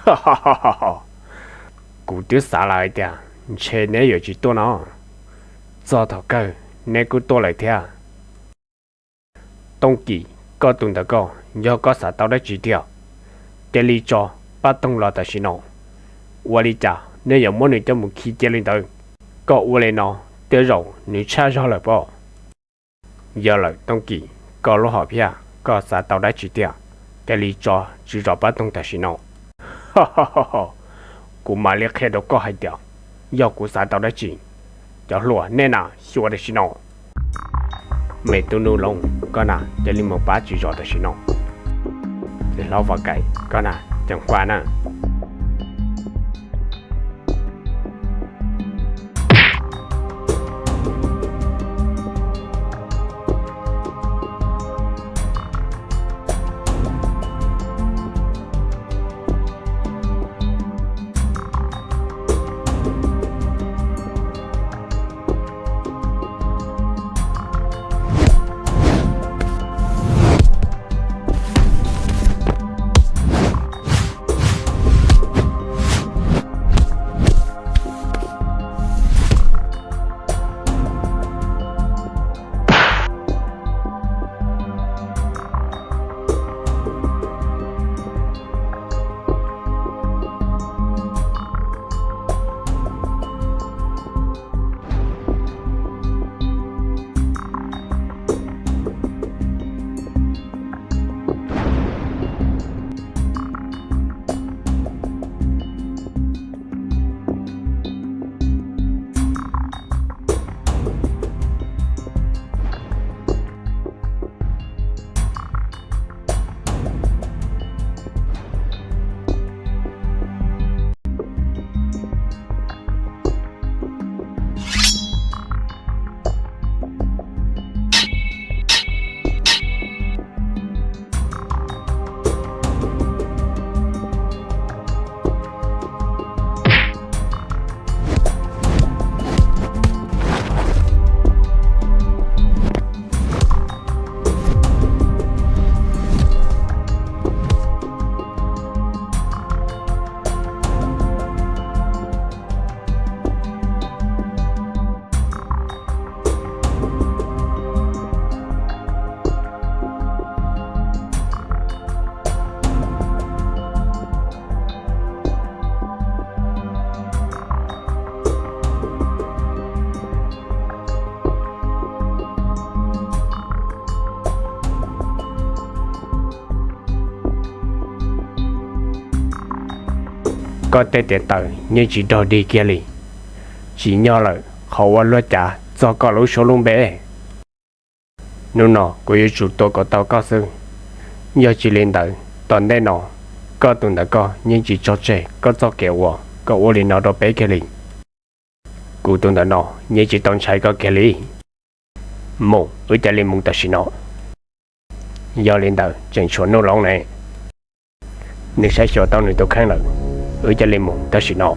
Kuv twb xav lawm hais tias ntshe neb yuav tsis tuaj no, txog thaum kawg neb kuj tuaj lawm thiab. Tooj Kim, koj tus ntawm koj yog koj xav tau dab tsi tiag? Cia li tso pab toog los tam sim no. Ua li cas neb yuav muab nws coj mus khi cia li ntawd? Koj ua li no tej zaum nws tshaj zog lawm pob. Yog lawm Tooj Kim, koj lub hom phiaj, koj xav tau dab tsi tiag? Cia li tso tswv zos pab toog tam sim no. Kuv mam li qhia rau koj hais tias yog kuv xav tau dab tsi. Cov hluas, nej na xyuas tam sim no. Me tub Nuj Loos, koj na cia li mus pab tswv zos tam sim no. Txiv hlob Vam Kaim, koj na ceev faj na. Koj tej tiav taws yeej tsis dog dig kiag li. Tsim nyog lawm qhov uas luag cav txog koj lub suab lub npe. Hnub no kuv yuav tsum tua kom tau koj xwb. Yog tsis li ntawd tom ntej no koj tus ntawm koj yeej tsis tso tseg koj txoj kev uas koj ua li no rau peb kiag li. Kuv tus ntawm no yeej tsis tau ntshai koj kiag li. Mus, wb cia li mus tam sim no. Yog li ntawd tseem tshuav Nuj Loov ne, nws saib xyuas tau nws tus kheej lawm, wb cia li mus tam sim no.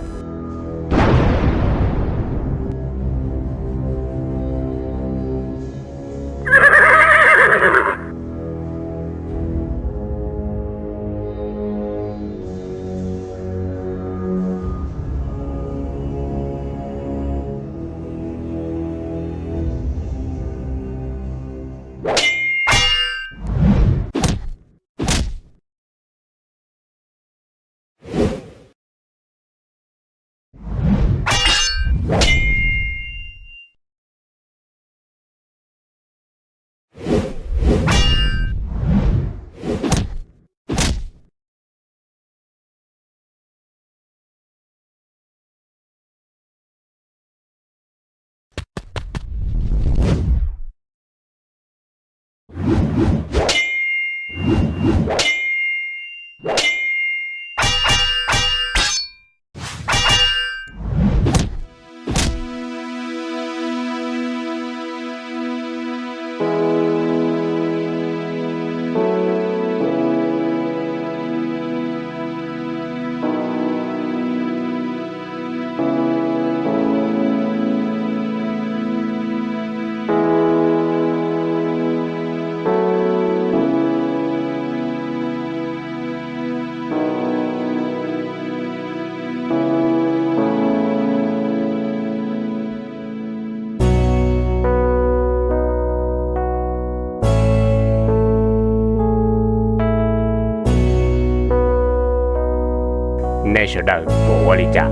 Nej sawv daws puas ua li cas?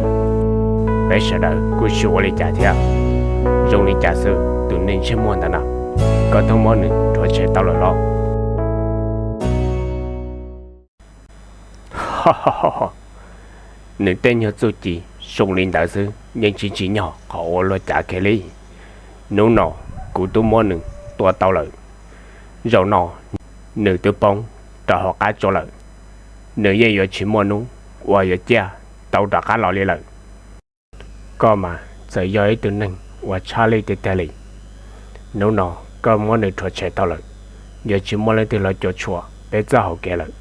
Peb sawv daws kuj tsis ua li cas thiab. Zoo li cas xwb tus neeg ntsej muag ntawd na, koj twb muab nws rhuav tshem tau lawm los? Nws tej nyuag txuj ci zoo li ntawd xwb yeej tsis tsim nyog qhov ua luag cav kiag li. Hnub no kuv twb muab nws tua tau lawm. Zaum no nws twb poob rau hauv qab tsua lawm. Nws yeej yuav tsis muaj hnub uas yuav ciaj tau rov qab los li lawm. Koj mas txawm yog ib tug neeg uas tshaj lij tiag tiag li. Hnub no koj muab nws rhuav tshem tau lawm, yuav tsis muaj leej twg los cuam tshuam peb txoj hau kev lawm.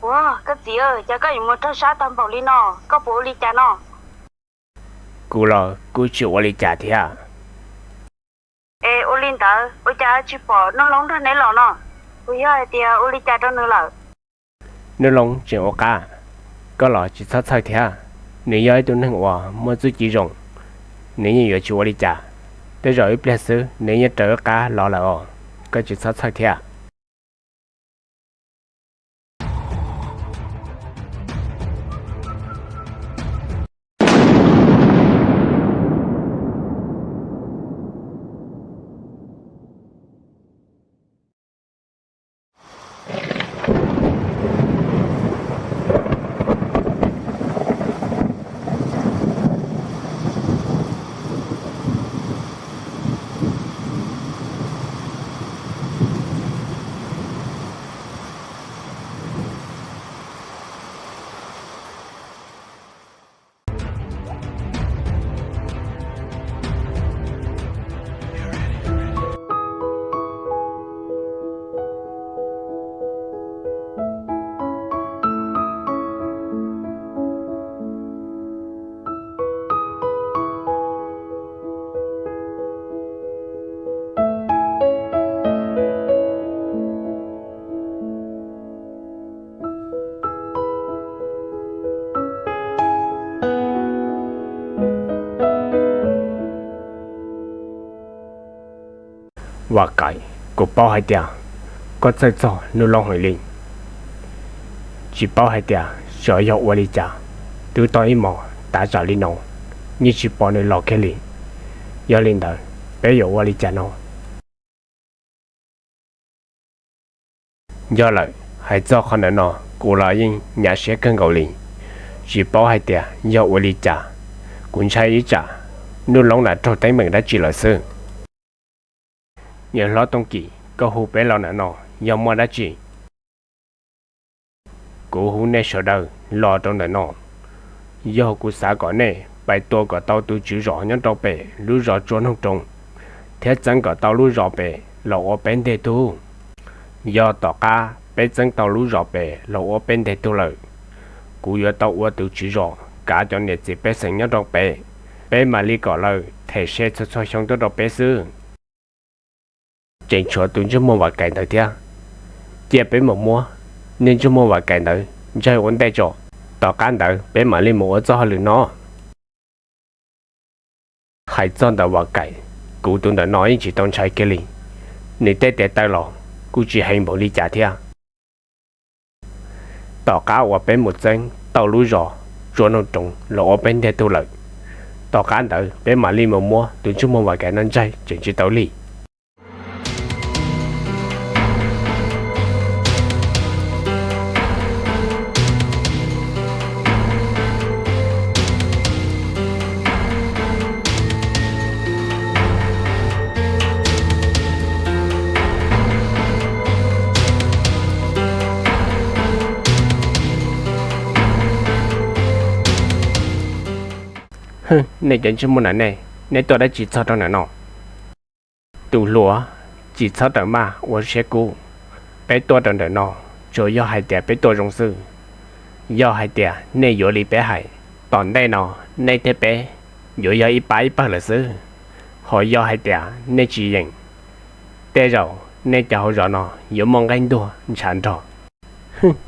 Ua, koj txiv, cas koj yuav mus raug sab tag npaum li no, koj puas ua li cas no? Kuv los kuj tsis ua li cas thiab. Es ua li ntawd ua cas tsis pom Nuj Loob nrog neb los no? Puas yog hais tias ua li cas rau nws lawm? Nuj Loob tseem ua qab, koj los tsis txhob txhawj thiab. Nws yog ib tug neeg uas muaj txuj ci zoo, nws yeej yuav tsis ua li cas. Tej zaum ib pliag xwb nws yeej raws wb qab los lawm os, koj tsis txhob txhawj thiab. Vam Kaim, kuv paub hais tias koj txhawj txog Nuj Loob heev li. Tsis paub hais tias xyov yog ua li cas, twb tau ib hmos tav tsam li no, yeej tsis pom nws los kiag li. Yog li ntawd, peb yuav ua li cas no? Yog lawm, hais txog qhov ntawm no kuv los yeej hnyav siab kawg nkaus li. Tsis paub hais tias yog ua li cas, kuv ntshai ib tsam Nuj Loob na raug teeb meem dab tsi lawm xwb. Niam hlob Tooj Kim, koj hu peb los ntawm no yog muaj dab tsi? Kuv hu nej sawv daws los rau ntawm no, yog kuv xav kom nej pais tua kom tau tus tswv zos nyob rau pem lub zos Tsua Noog Roo, thiab txeeb kom tau lub zos pem los ua peb nteg tug. Yog tom qab peb txeeb tau lub zos pem los ua peb nteg tug lawm, Kuv yuav tau ua tus tswv zos kav cov niam txiv pej xeem nyob rau pem, peb mam li kom lawv them se txhua txhua xyoo tuaj rau peb xwb. Tseem tshuav tus ntsej muag Vam Kaim ntawd thiab. Cia peb mus muab niag ntsej muag Vam Kaim ntawd ntsaig ua ntej tso, tom qab ntawd peb mam li mus ua txoj hauj lwm no. Hais txog ntawm Vam Kaim, kuv tus ntawm no yeej tsis tau ntshai kiag li. Nws tej tes taw los kuj tsis heev npaum li cas thiab. Tom qab uas peb mus txeeb tau lub zos Tsua Noog Roov los ua peb ntiag tug lawm, tom qab ntawd peb mam li mus muab tus ntsej muag Vam Kaim no ntsaig tseem tsis tau lig. Nej cov ntsej muag na nej, nej tuaj dab tsi txog rau ntawm no? Tus hluas, tsis txhob rawm maj ua siab kub. Peb tuaj rau ntawm no, tsuas yog hais tias peb tuaj zoo xwb. Yog hais tias nej yuav li peb hais, tom ntej no nej thiab peb yuav yog ib pab ib pawg lawm xwb. Ho yog hais tias nej tsis yeem, tej zaum nej cov hauv zos no yuav muaj nqaij ntuag ntshav nrog.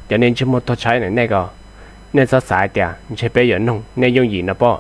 Cov niag ntsej muag tuag tshaib na nej ko, nej txhob xav hais tias ntshe peb yuav noog nej yooj yim no pob.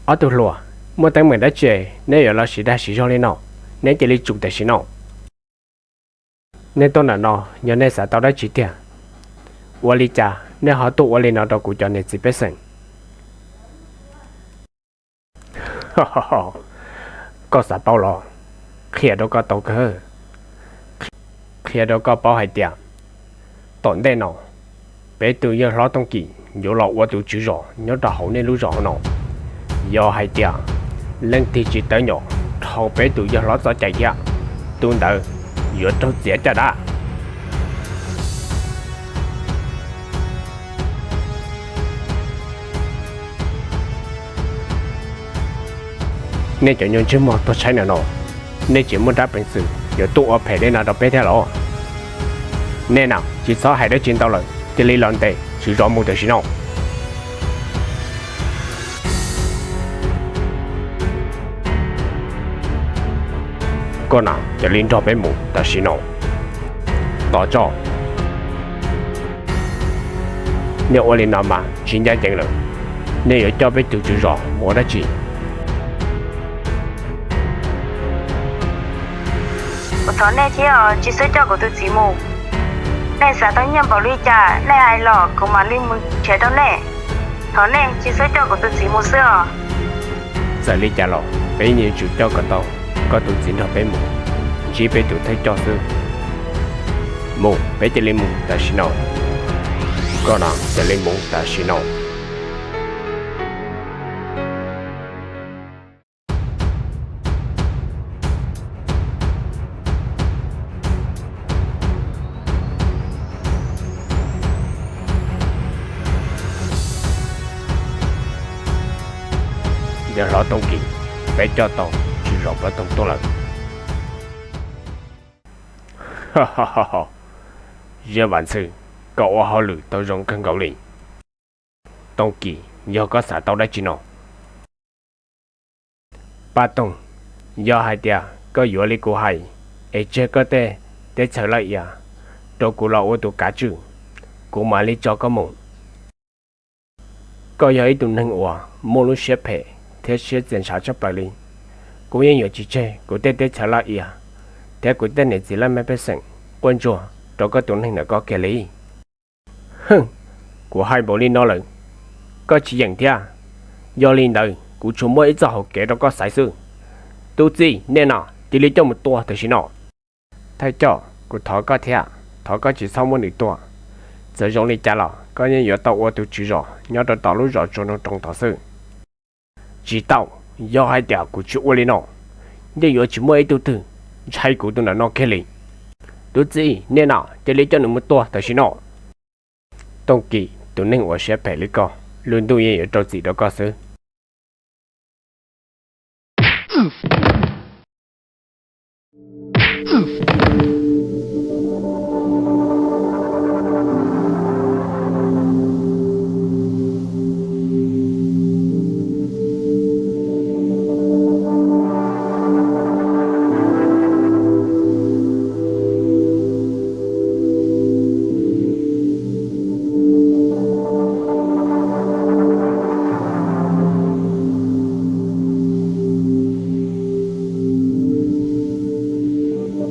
Ob tug hluas, muaj teeb meem dab tsi neb yuav los siv dag siv zog li no? Neb cia li tsum tam sim no. Nej tuaj ntawm no yog nej xav tau dab tsi tiag? Ua li cas nej ho tuaj ua li no rau kuv cov niam txiv pej xeem? Koj xav paub los? Qhia rau koj tau kawg. Qhia rau koj paub hais tias tom ntej no peb tus yawg hlob Tooj Kim yuav los ua tus tswv zos nyob rau hauv nej lub zos hauv no. Yog hais tias leej twg tsis tawv nyom dhau peb tus yawg hlob txoj cai thiab, tus ntawd yuav raug txiav caj dab. Nej cov nyuag ntsej muag tuag tshaib ntawm no, nej tsis muaj rab peev xwm yuav tuaj ua phem li no rau peb thiab los? Nej na, tsis txhob hais dab tsi ntau lawm, cia li los ntes tswv zos mus tam sim no. Koj na, cia li nrog peb mus tam sim no. Tos tso. Nej ua li no mas tsis ncaj ncees lawm. Nej yuav coj peb tus tswv zos mus ua dab tsi? Kuv thov nej thiab, tsis txhob coj kuv tus txiv mus. Nej xav tau nyiaj npaum li cas nej hais los kuv mam li mus nrhiav rau nej. Thov nej tsis txhob coj kuv tus txiv mus xwb os. Txawm li cas los peb yeej yuav tsum coj kom tau koj tus txiv nrog peb mus, ntsib peb tus thawj coj xwb. Mus, peb cia li mus tam sim no. Koj na, cia li mus tam sim no. Yawg hlob Tooj Kim, peb coj tau tswv zos Pov Toog tuaj lawm. Zeb Vam Ntxhw, koj ua hauj lwm tau zoo kawg nkaus li. Tooj Kim, yog koj xav tau dab tsi no? Paj Toog, yog hais tias koj yuav li kuv hais, es tseg koj tej teb chaws laj ias rau kuv los ua tus kav tswj, kuv mam li tso koj mus. Koj yog ib tug neeg uas muaj lub siab phem thiab siab txias ntshav tshaj plaws li. Kuv yeej yuav tsis tseg kuv tej teb chaws laj ias thiab kuv tej niam txiv laj mej pej xeem quaj ntsuag rau koj tus neeg ntawm koj kiag li. Hwj, kuv hais npaum li no lawm, koj tsis yeem thiab? Yog li ntawd kuv tsuas muaj ib txoj hauv kev rau koj xaiv xwb. Tub txib, nej no cia li coj mus tua tam sim no. Thawj coj, kuv thov koj thiab, thov koj tsis txhob muab nws tua. Txawm zoo li cas los koj yeej yuav tau ua tus tswv zos nyob rau tom lub zos Tsua Noo Roo tod xwb. Tsis tau, yog hais tias kuv tsis ua li no, yeej yuav tsis muaj ib tug twg ntshai kuv tus ntawm no kiag li. Tub txib, nej no cia li coj nws mus tua tam sim no. Tooj Kim, tus neeg uas siab phem li koj, lub ntuj yeej yuav rau txim rau koj xwb.